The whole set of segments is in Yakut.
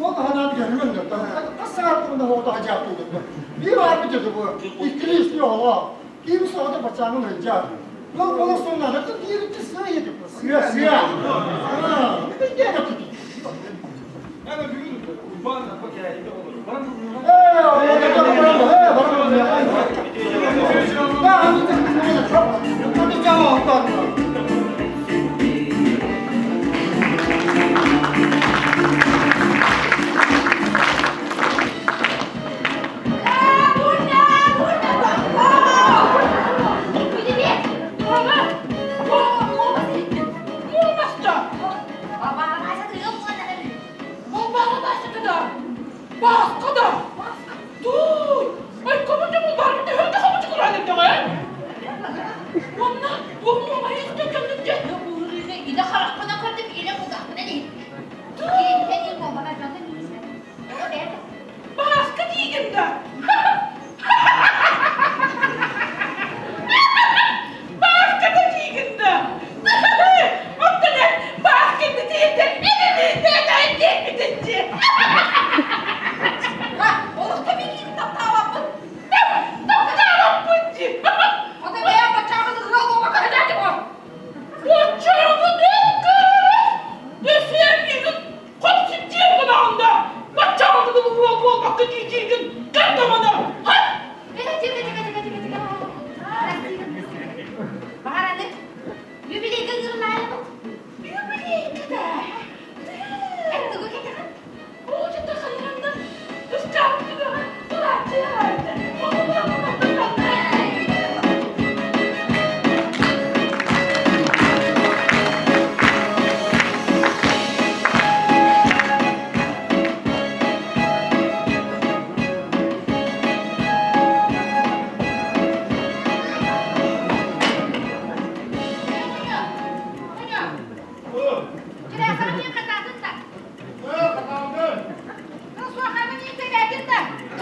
Ол ханаан görмөн да. Хас саҕаттığında оҕото хажааттыылар. Биир арбы деді бу. Иккили үстүү оҕо. Ким соҕото бачааҥын ыдьа. Ол ол сонна да биир сыа едip. Сыа сыа. Аа, не бакыт. Э,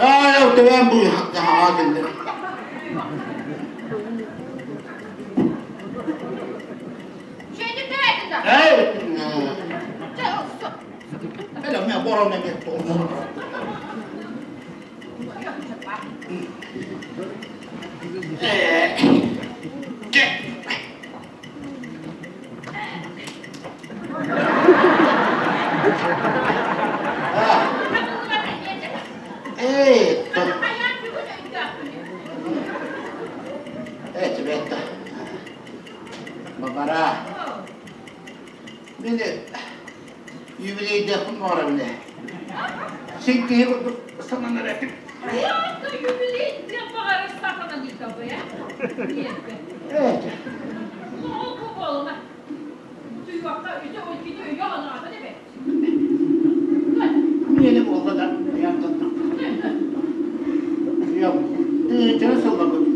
Aa, ben bu hağa geldim. Evet. Hele me boro ne me to. Che? Ee, Evet, evet. Babara. Beni юбилейде var bile. Sen diye sana ne ettim? Evet. Yeni oldu da yaptım. Yok. Canı salladı.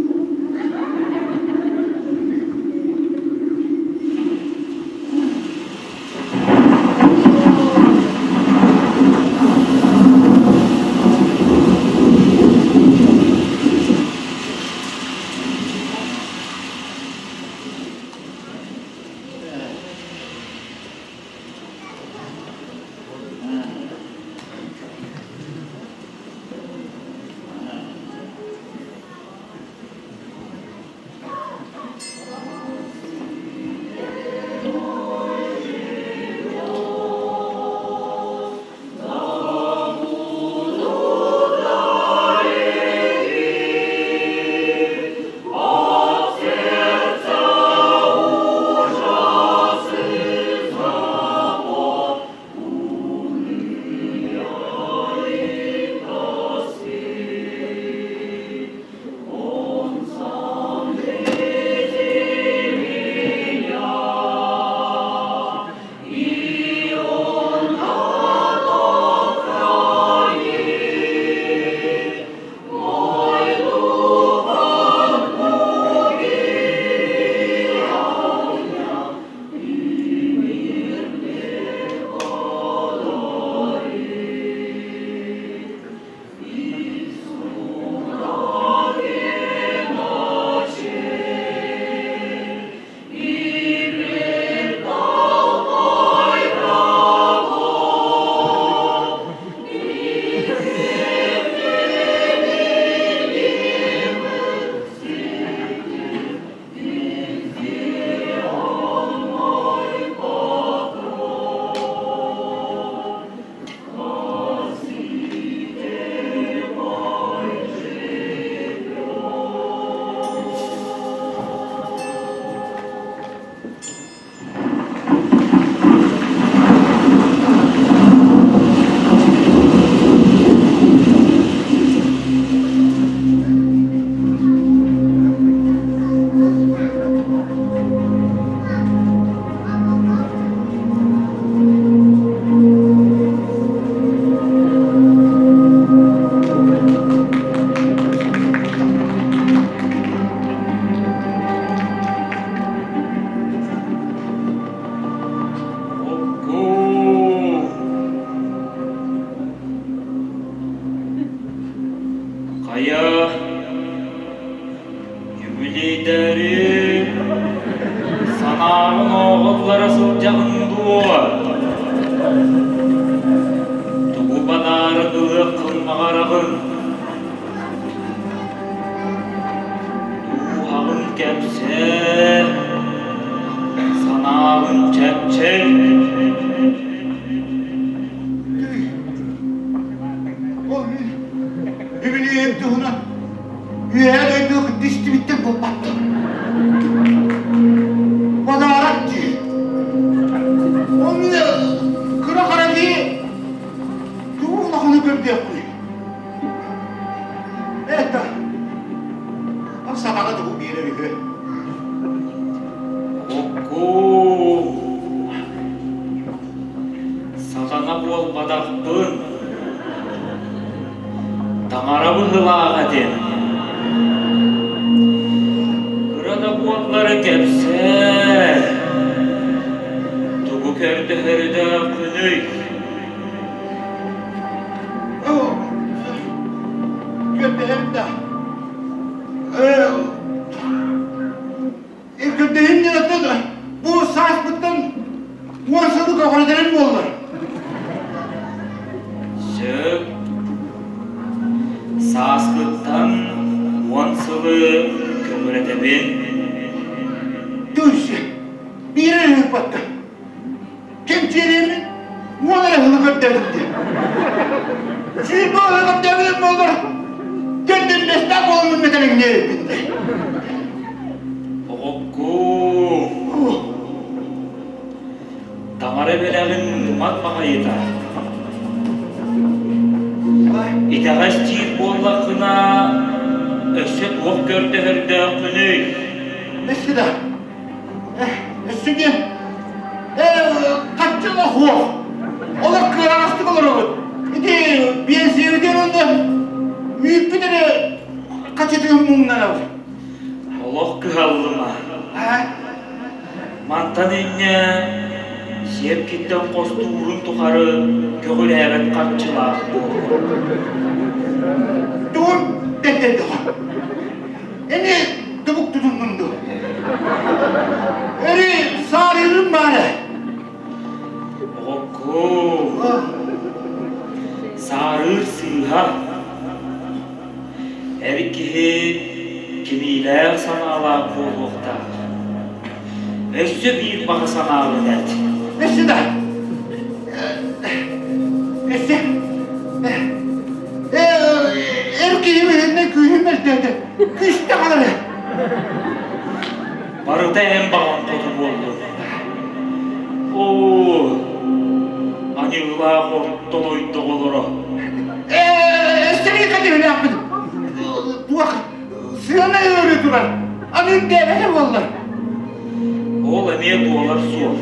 куоллара сылдьаҕын дуо? Тугу банаары ылыаххын баҕараҕын? Дууһаҕын кэпсээ, санааҕын чэпчэт. Ол мин үбүлүөйүм туһунан Үөһээ дойду кытта истибиттэн буолбаттар. Подарок дии. Ол мин кыра хара киһи тугу улаханы көрдүөхпүнүй? Это ол сатана тугу биэрэр үһү. Оккуу, сатана буолбатахпын. Таҥара быһыылаах этим. Кыра да буоллары кэпсээ. Тугу көрдөһөрүдөөххүнүй? Көрдөһөрүм да. Көрдөһүм диэн бу сааспыттан 10 сылы көҕүрэтэрим буоллар. Сөп. Сааскыттан 10 сылы көҕүрэтэбин. Түс, биир эрэ ыыппатта. Кэмчиэриэмин 10 эрэ сылы көрдөөтүм диэн. 20 сылы көрдөөбүтүм буоллар, кэрдиннэстээх буоламмын мэтэлиҥниэ эбиппин дии. Оҕоккуу. Таҥара бэлэҕин муҥат баҕайыта. Итэҕэс диир буоллаххына, өссө туох көрдөһөрдөөххүнүй? Өссө да, өссө диэн, хаччы суох. Олох кыараҕастык олоробут. Ити биэнсийэбитигэр уонна үүппүт эрэ хаччытыгын муҥнанабыт. Олох кыһаллыма. Мантан инньэ сиэпкиттэн хостуурун тухары көҕүлээбэт харчылаах буолуо. Тугун дэттэрдэҕэ. Эми тубук тутуннум дуо? Эри саарыырым баара. Оҕоккуу, саарыыр сыыһа. Эр киһи кимиилээх санаалаах буолуохтаах. Өссө биир баҕа санаабын эт. Өссө да. Өссө. Эр киһи бэһиннэ күүһүм мөлтөөтө. Күүстэ хаалар. Барыта эн баҕаҥ хоту буоллун. Оо, аньыылаах ортон ойдоҕолоро. Ээ, кэтиһилээхпин. Туох сыана ыарыы турар. Аны үрдээбэтэ буоллар. Ол эмиэ буолар суол.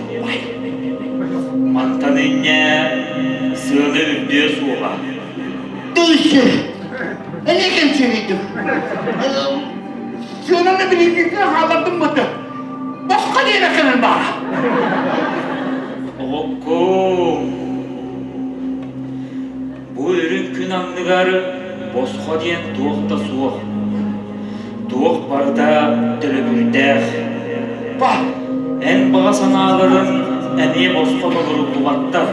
Мантан инньэ сыана үрдүө суоҕа. Тышы! Эмиэ кэмсиэрийдим. Сыананы билиҥҥитин хааллардым быты. Босхо диэбэ кэлэн баара. Оҕоккоо, бу үрүҥ күн анныгар босхо диэн туох да суох. Туох барыта төлөбүрдээх. Ба! Эн баҕа санааларын эмиэ босхо толоруллубаттар.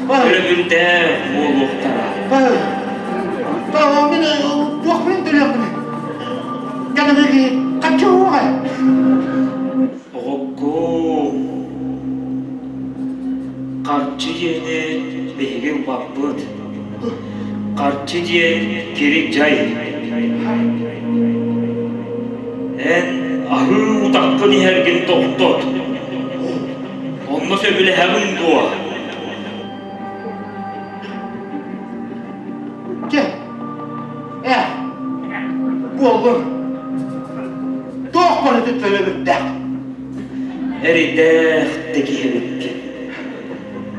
Ба! Төлөбүрдээх буолуохтара. Ба! Ба, мин туохпун төлүөхпүнүй? Дьаныгы хаччы уоҕа. Оҕоккоо, харчы диэни биһиги ылбаппыт. Харчы диэн кири-дьай. Эн аһыы утаххын иһэргин тохтот. Онно сөбүлэһэҕин дуо? Чэ, ээ, буоллун. Туох барыта төлөбүрдээх. Эрэйдээх да киһи эбиккин.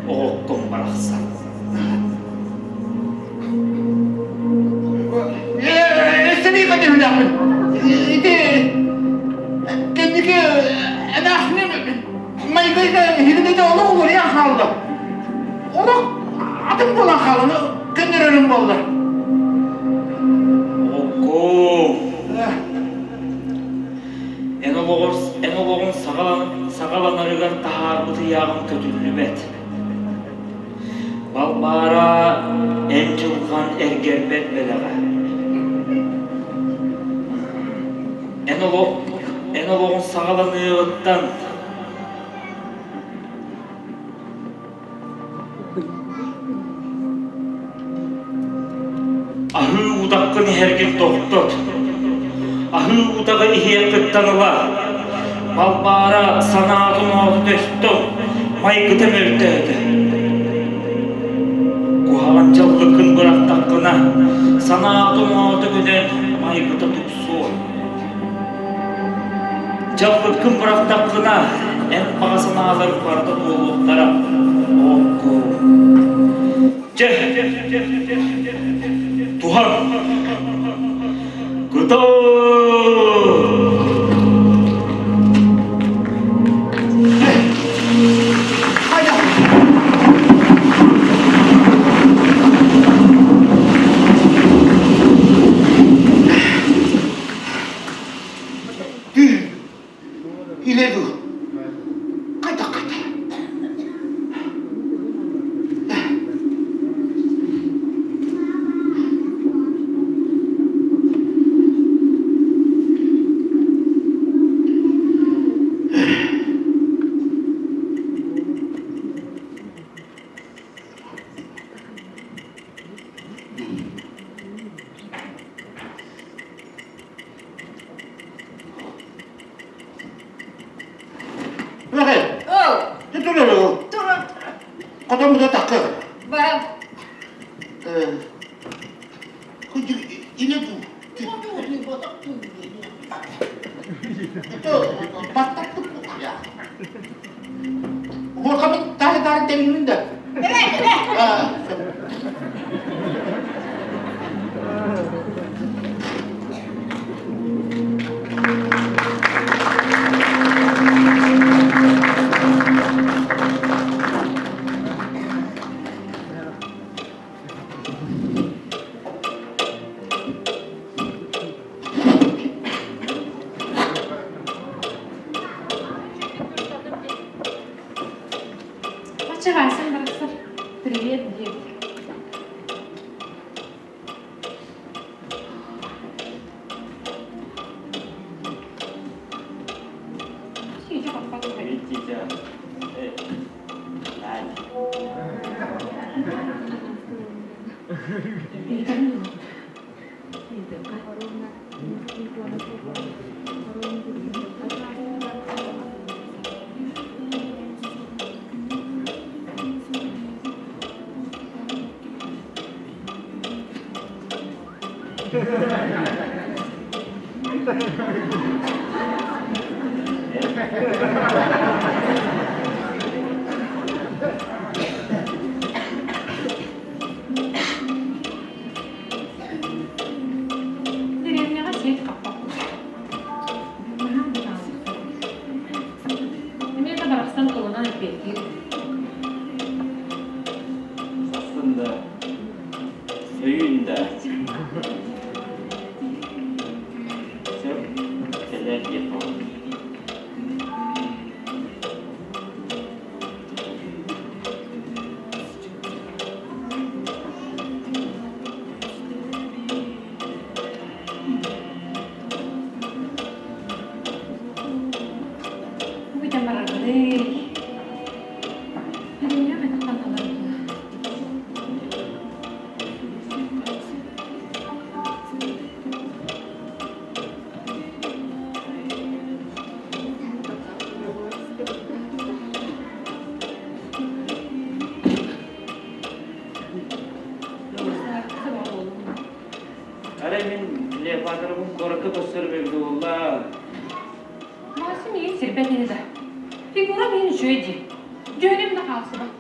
Оҕокком барахсан. Сэрии көтүһүнэхпин. Ити кэнники эмээхсиним майгыта иһигинэтэ олох уларыйан хаалла. Олох атын буолан хаалла, көннөрөрүм буолла. Оҕокком. Эн олоҕор эн олоҕуҥ саҕаланарыгар таһаарбыт ыйааҕым көтүллүбэт. Балбаара эн дьылҕан эргэрбэт бэлэҕэ. Эн олох эн олоҕуҥ саҕаланыаҕыттан Аһыы утаххын иһэргин тохтот. Аһыы утаҕы иһиэххиттэн ыла Балбаара санаатын оҕото өстөн майгыта мөлтөөтө. Куһаҕан дьаллыккын бырахтаххына санаатын оҕото көнөн майгыта тупсуо. Дьаллыккын бырахтаххына, эн баҕа санааларыҥ барыта туолуохтара. Ооккоо. Чэ, туһан. Кытал! Түүн илэ дуу хайдах хайдах Хотон бу такка. Бам. Иле бу. Уоркабын таары-таары тэбиннин да. Бачча Вася барахсан привет диэбит. Дэриэбинэҕэ сиэт хаппаппыт. Наһаа бытааннык. Эмиэ да барахсан тылынан эппиэттиир. Сарсын да, өйүүн да. Сөп, кэлээр диэх буолар. Бүтэн барарбыный. Билиҥҥэ хайдах ханналар Арай мин Клеопатрабын куоракка көрсөр эбит буолла. Максим миигин сирбэт ини да. Фигура миин үчүгэй дии. Дьүһүнүм да хаалсыбат.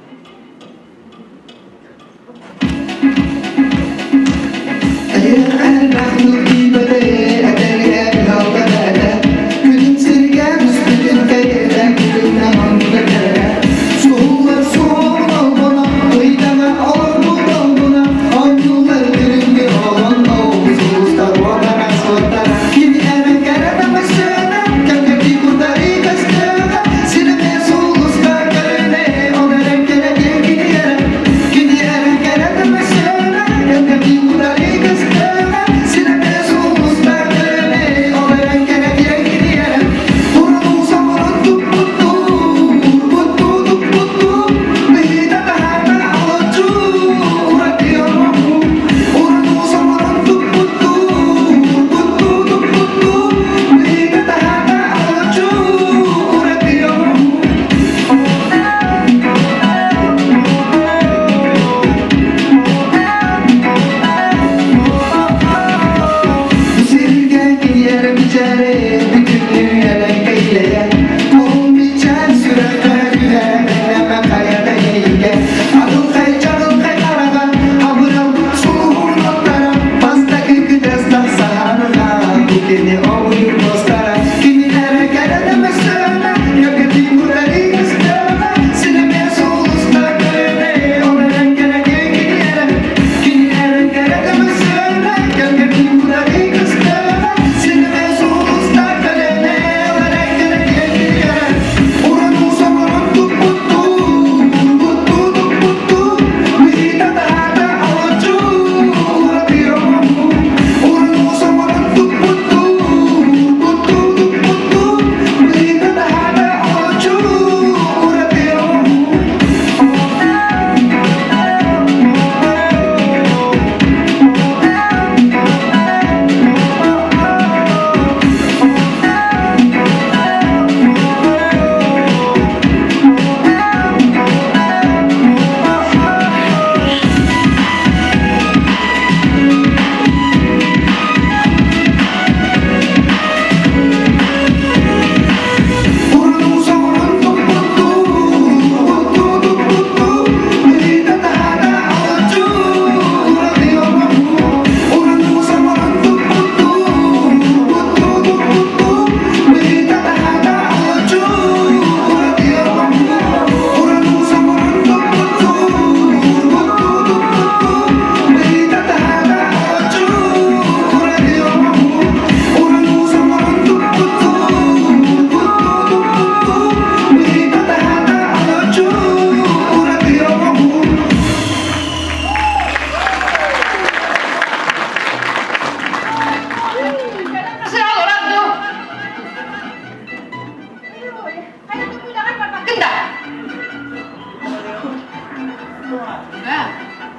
Хайа да үлэҕэр барбаккын да?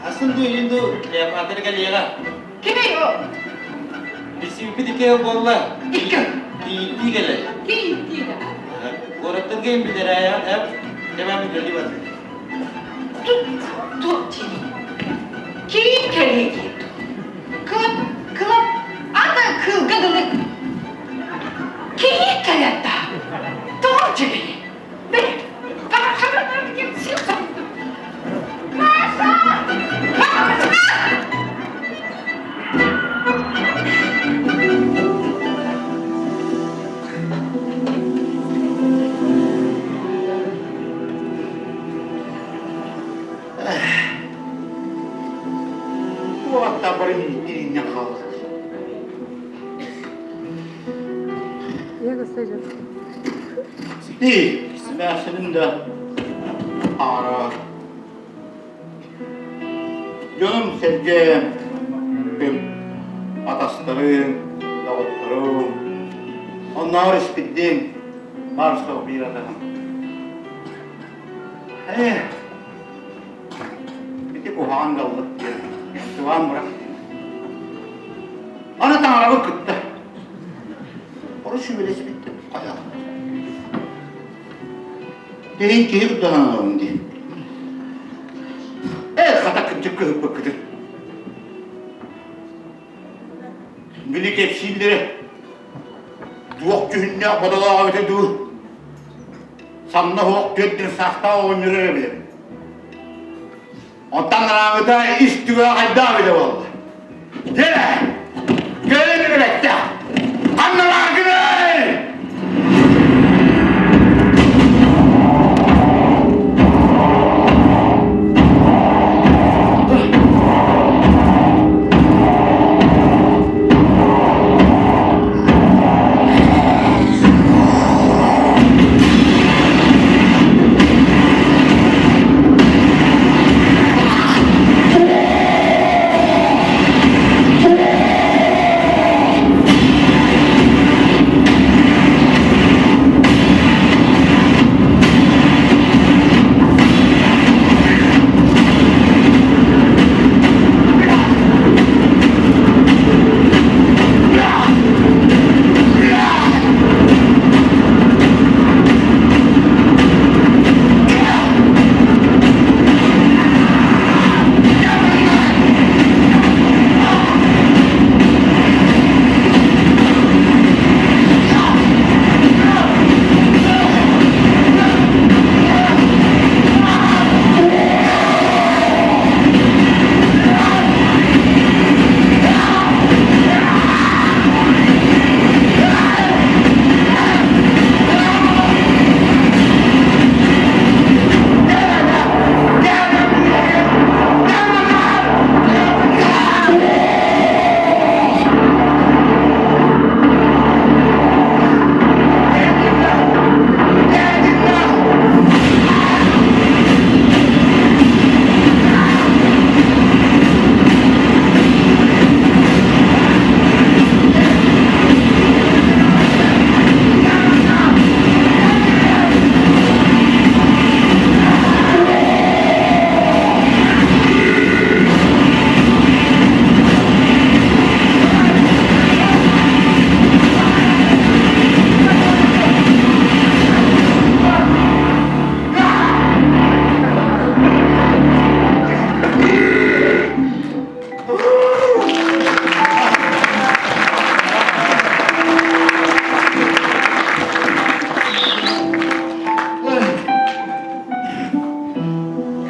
Асын дуу, илин дуу, Клеопатра кэлиэҕэ. Кимий ол? Билсибиппит икки буолла. Икки. Кийииттии кэлэр. Кийииттии да. Куораттан кэлин билэрээйэҕин эп, кэмэм үлэлии бардым. Туох диэний? Кийиит кэлиэ диир. Кылап, кылап, аны кыылга дылы. Кийиит кэлэр да. Тоҕо үчүгэй? Бэйэ, Маша! Маша! Туохта бары минньиннэ хаалла. Ити эмээхсиним да аара дьонум-сэргэм, атастарым, доҕотторум, оннооҕор испирдиэм баар-суох биир атаһым. Ээ, ити куһаҕан даллык диэн сыбаан бырах. Аны таҥарабын кытта Ону сүбэлэспиттэр хайа. Киһи киһи курдаһан дии. Ээ, хата кырдьык кыһыппыккытын. Били кэпсииллэрэ туох дьүһүннээх бодолоох эбитэ дуу самна оһох түөртүн саахтаах оҕонньор эрэ билэр. Оттон араҥыта ис түгэҕэ хайдах эбитэ буолла? Дьэ, кэлин билэттэх! Ханналаахгыный?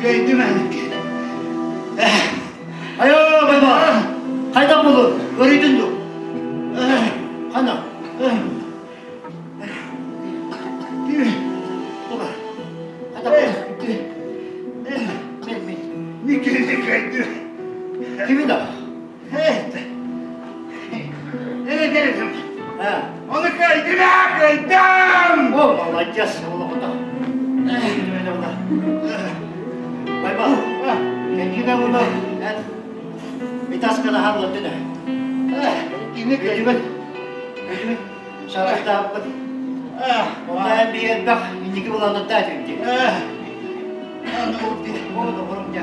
Кыайдым Айоо, байба! Хайдах буолур? Өрүтүн дуу? Хана? Хайдах Мен, мен. Никини кыайдым. Кими да? Ону кыайдым, кыайдым! О, молодец, олоҕута. Байба, кэнкине була, Витаскана хааллардын Кини Өйдүгүн, өйдүгүн, шарахтааппыт. Онно биир элбэх инники былааннардаах этим дии. Аны доҕорум дьэ.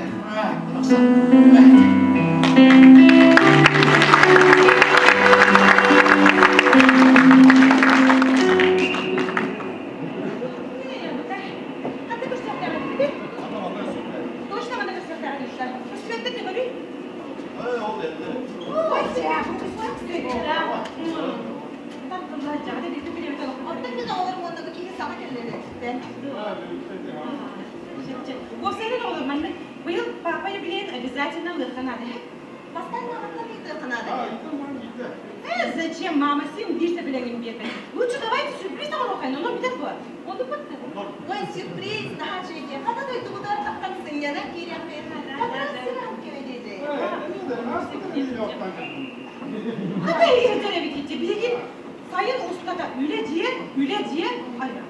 Уопсайынан оҕолор маннык быйыл папа юбилейын обязательно ылыахха наада. Э, зачем, мама, син биир сөбүлэҥин биэрбэт. Лучше давайте сюрприз оҥоруоххайын, онон бүтэр буо. Оннук бытты. Ой, сюрприз, наһаа үчүгэй. Хата дойдубутугар тахсан сынньанан киириэхпит. Как раз кэлэдиэдэй. Хата иһирдэр эбит ити. Билигин сайын устата үлэ дьиэ, үлэ дьиэ, айа.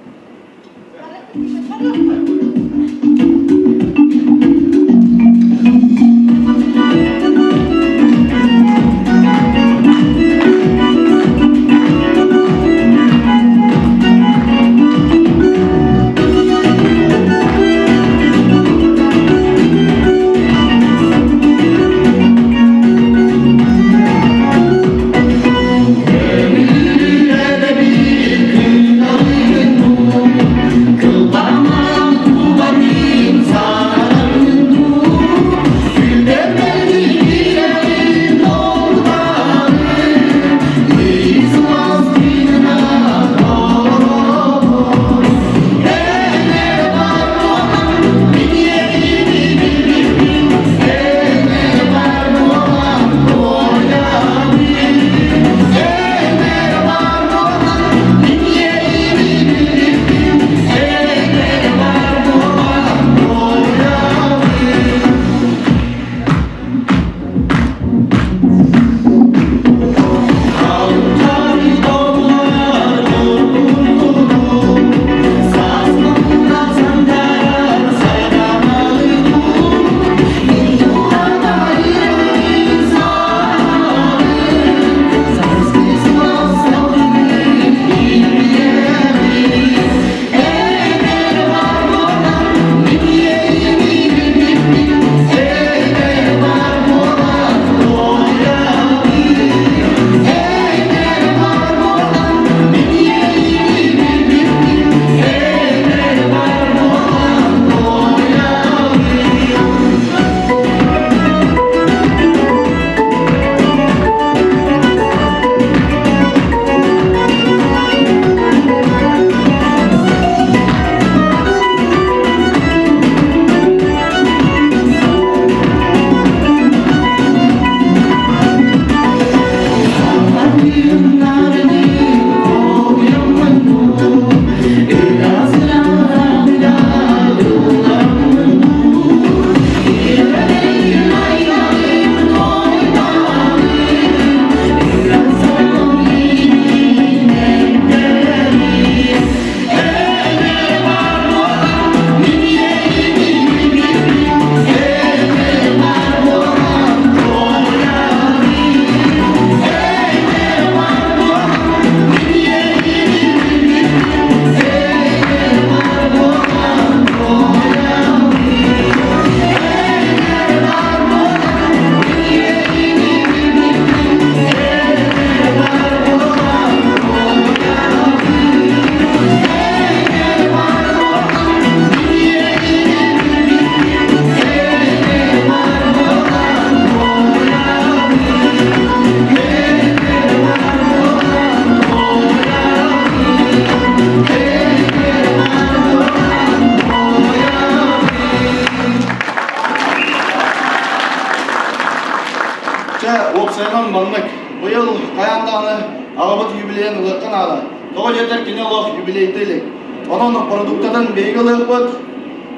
Чэ, уопсайынан маннык. Быйыл хайаан даҕаны аҕабыт юбилейын ылыахха наада. Тоҕо диэтэр кини олох юбилейдыы илик. Онон продуктатын биһиги ылыахпыт.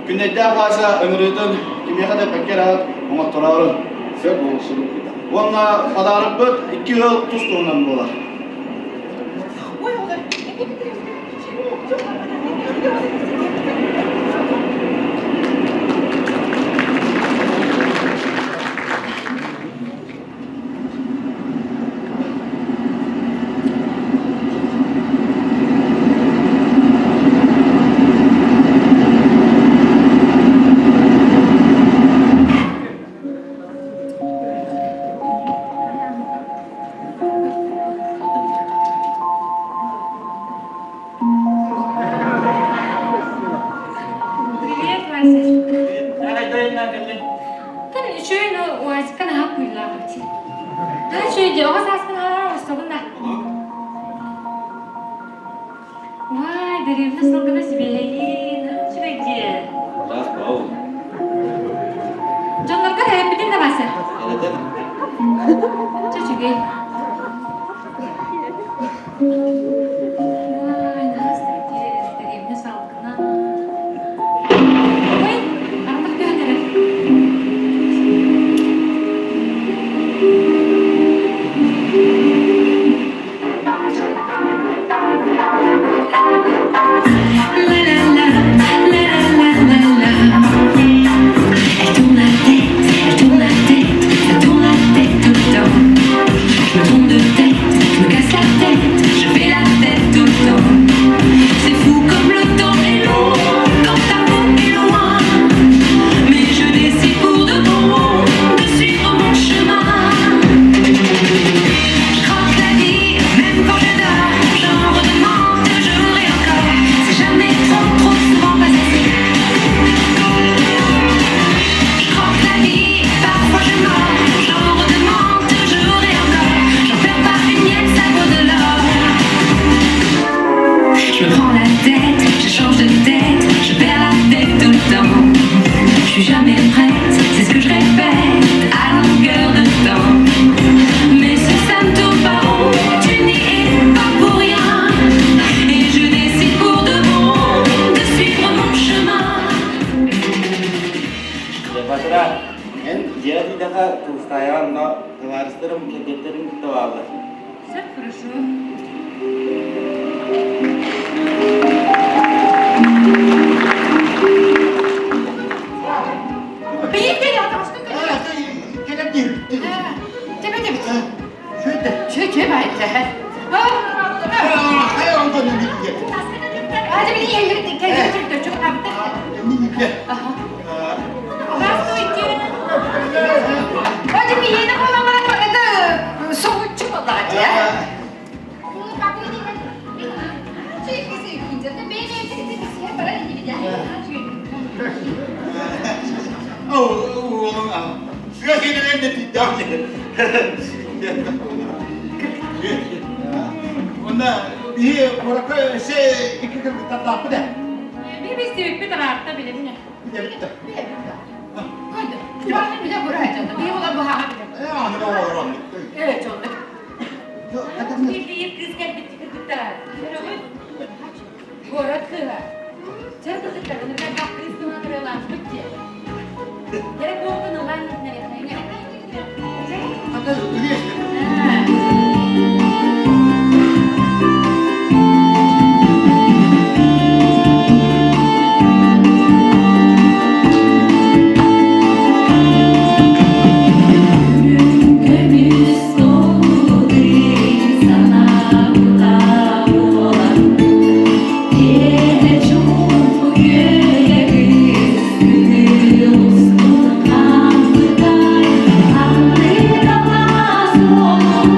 Күннэйдээх Вася ыҥырыытын кимиэхэ да эппэккэ эрэ оҥоттороору. Сөп буолсун. Уонна подарокпыт икки ыал тус-туһунан буолар. Ой, оҕолор, Салгына сибиэһэйиин, үчүгэй дии. Саас бау. Дьонноргор эһэппитин да Вася? Эрэдем. Чэ, үчүгэй. Ай, наһаа дэриэбинэ салгына. Ой, ардах түһэн эрэр. Elle tourne la tête, elle tourne la tête, elle tourne la tête tout le temps. Je me trompe de tête, je me casse la tête, je fais la tête tout le temps. C'est fou comme le temps est long quand l'amour est loin. Mais je décide pour de bon de suivre mon chemin. Je croque la vie, même quand je dors, j'en redemande toujours et encore. C'est jamais trop, trop souvent pas assez. Je croque la vie, parfois je mords, j'en redemande toujours et encore. J'en perds pas une miette, ça vaut de l'or. Je me prends la tête, je change de tête, je perds la tête tout le temps. Je suis jamais prête, c'est ce que je répète à longueur de temps. Mais si ça ne tourne pas rond, tu n'y es pas pour rien. Et je décide pour de bon de suivre mon chemin. Батыра, эн дьиэ тиийдэххэ Кылыстаайаҕа онно табаарыстарым, кэргэттэрим кытта бааллар. Все хорошо. Биир кэлиэх таҕыстын Кэлэн диир. Тебе тебе. Шөйдө. Чө чө байтэ. Хайа онтон илиитэ. Hadi bir yerleri kendini çekti. Çok yaptı. Здравствуйте. Hadi bir yeni falan это соғучу болады, Онна биһи куоракка өссө икки кыргыттардаахпыт ээ. Bir бистибиппит араатта билебин. Билэбит да. Ээ, аны оҕолор оннук. Bir bir кыз кэлбит кыргыттара. Көрөҕүт? Город кыыһа. Чэ кыргыттар, ынырга кыыс туһунан ырыалаахпыт дии. Керек буолтун ылаан Хата үлүөстэ. Көмүс санаабыта буолан Киэһэ чуумпу күөлэ кыыс устун хаампытай Ханнык алаас уолун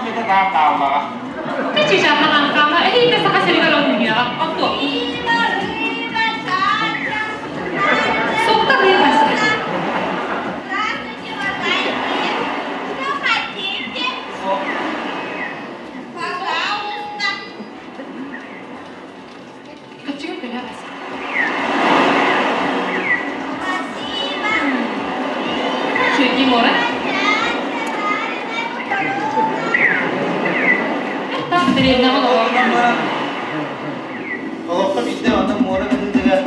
үлэтэ таах хааллаҕа. Чича хаҥан хаама, эһиги саха сиригэр оонньуоҕа, оттуо. Суптан ыймаста. Здравствуйте, уважаемые. Что хотите? Пожалуйста. Каччыгын көлө бас. Спасибо. Чүөтий муора. Таах дэриэбинэҕэ олорор. Олоххо биирдэ онно муора кытыытыгар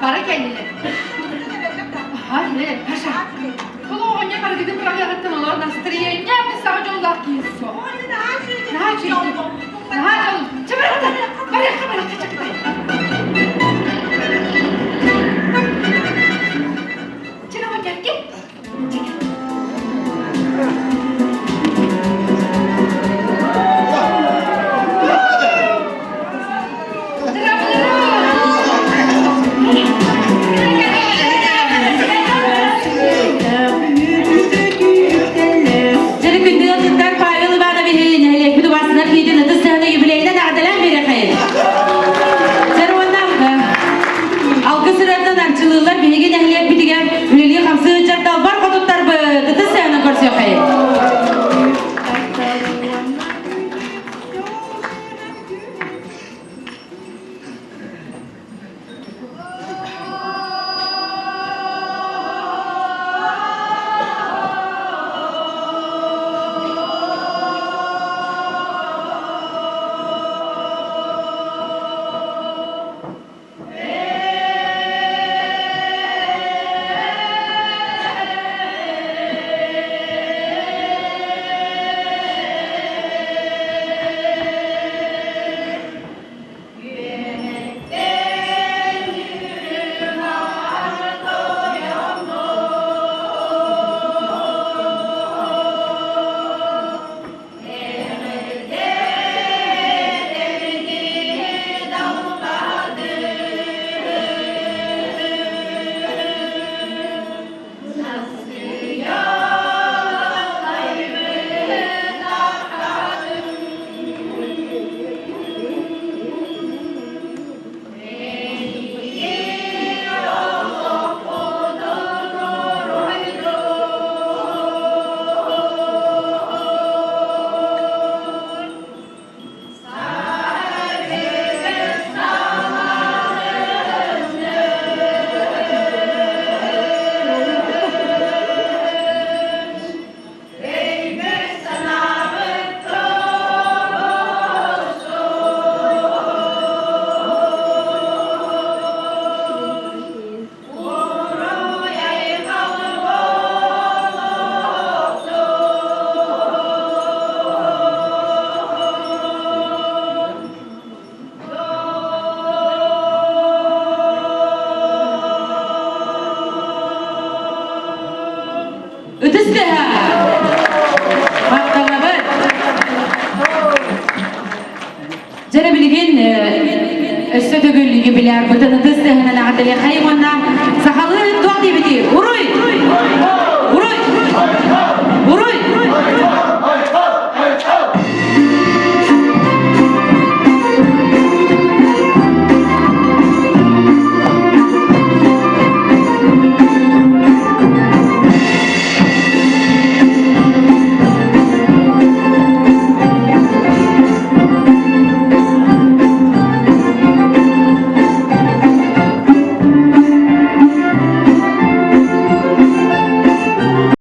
Бары кэллилэр. Аха, Паша. Бұл оҕонньор барыгытын быраҕыаҕыттан олор настроение саҕа дьоллоох киһи суох. Наһаа үчүгэй. Наһаа дьол. Чэ, барыахха, барыахха, барыахха, чакытай. Чэ, оҕонньор, кэл. Дьэ, күндү ыалдьыттар Павел Ивановиһы нэһилиэкпит убаастынар киһитин ытыс тыһына юбилейынан эҕэрдэлээн биэрэхэй. Дьэр уонна алгыс ырыатынан арчылыыллар биһиги нэһилиэкпитигэр үлэлии-хамсыы сылдьар далбар хотуттарбыт ытыс тыһынан көрсүөххэйин. Ытыс тыаһа! Махтанабыт! Дьэ билигин өссө төгүл юбилярбытын ытыс тыаһынан эҕэрдэлиэххэйим.